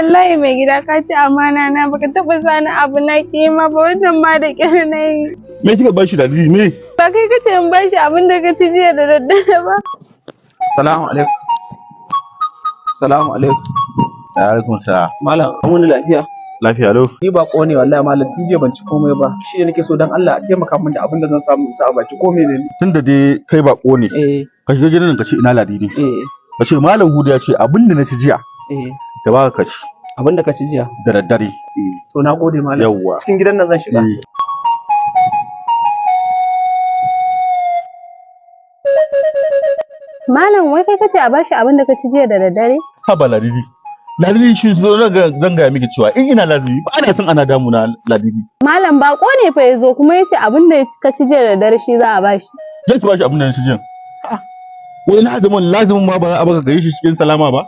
Wallahi mai gida, ka ci amana na. Baka taɓa sani abu na kima ba, wannan ma da ƙyar na yi. Me kika bashi da me? Ba kai kace in bashi abin da ka ci jiya da daddare ba? Salamu alaikum. Salamu alaikum. Alaikum salam. Malam, an wuni lafiya? Lafiya lau. Ni baƙo ne wallahi malam, tun jiya ban ci komai ba. Shi ne nake so dan Allah a taimaka min da abin da zan samu in sa a baki, ko menene. Tunda dai kai bako ne, ka shiga gidan nan ka ce ina Ladidi. Ka ce Malam Hudu ya ce abin da na ci jiya da baka ka ci. Abin da ka ci jiya. Da daddare. To, na gode malam. Yawwa. Cikin gidan nan zan shiga. Eh. Malam, wai kai kace a bashi abin da ka ci jiya da daddare? Haba Ladidi. Ladidi, shi zo na zan gaya miki cewa in ina lazimi ba ana son ana damuna, Ladidi. Malam, bako ne fa ya zo kuma ya ce abin da ka ci jiya da daddare shi za a bashi. Zai ki bashi abin da na ci jiya. Wai lazimin lazimin ma ba za a baka gare shi cikin salama ba.